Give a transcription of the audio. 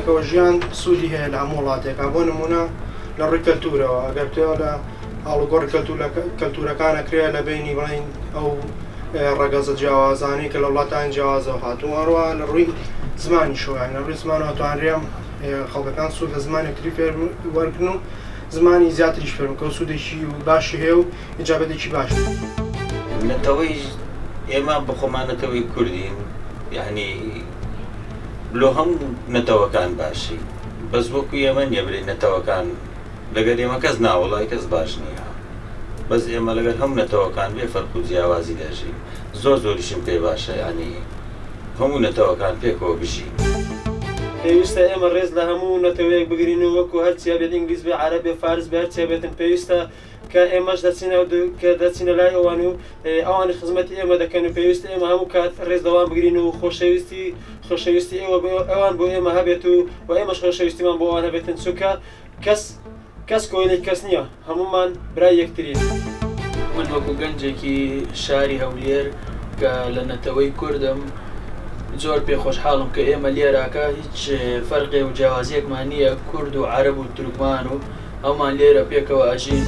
پێکەوە ژیان سوودی هەیە لە هەموو وڵاتێکا بۆ نموونە لە ڕووی کەلتوورەوە ئەگەر تۆ لە ئاڵوگۆڕی کەلتوورەکان ئەکرێ لە بەینی بڵێین ئەو ڕەگەزە جیاوازانەی کە لە وڵاتانی جیاوازەوە هاتوون هەروەها لە ڕووی زمانیشەوە یانی لە ڕووی زمانەوە توانرێ خەڵکەکان سوود لە زمانی یەکتری فێر وەرگرن و زمانی زیاتریش فێر بکە و سوودێکی باشی هەیە و ئیجابەتێکی باش. نەتەوەی ئێمە بەخۆمان نەتەوەی کوردین یعنی لۆ هەموو نەتەوەکان باشی بەس وەکو ئێمە نییە بلێ نەتەوەکان لەگەر ئێمە کەس ناوەڵای کەس باش نییە بەس ئێمە لەگەر هەموو نەتەوەکان بێ فەرق و جیاوازی دەژین زۆر زۆریشم پێ باشە یعنی هەموو نەتەوەکان پێکەوە بژین. پێویستە ئێمە ڕێز لە هەموو نەتەوەیەک بگرین و وەکو هەرچی هەبێت ئینگلیز بێ عەرەب بێ فارس بێ هەرچی هەبێتن پێویستە کە ئێمەش دەچینە کە دەچینە لای ئەوان و ئەوانیش خزمەتی ئێمە دەکەن و پێویستە ئێمە هەموو کات ڕێز لەوان بگرین و خۆشەویستی خۆشەویستی ئێوە ئەوان بۆ ئێمە هەبێت و و ئێمەش خۆشەویستیمان بۆ ئەوان هەبێتن چونکە کەس کەس کۆیلەی کەس نییە هەموومان برای یەکترین. من وەکو گەنجێکی شاری هەولێر کە لە نەتەوەی کوردم زۆر پێ خۆشحاڵم کە ئێمە لێراکە هیچ فەرقێ و جیاوازیەکمان نییە کورد و عەرەب و تورکمان و هەموومان لێرە پێکەوە ئەژین.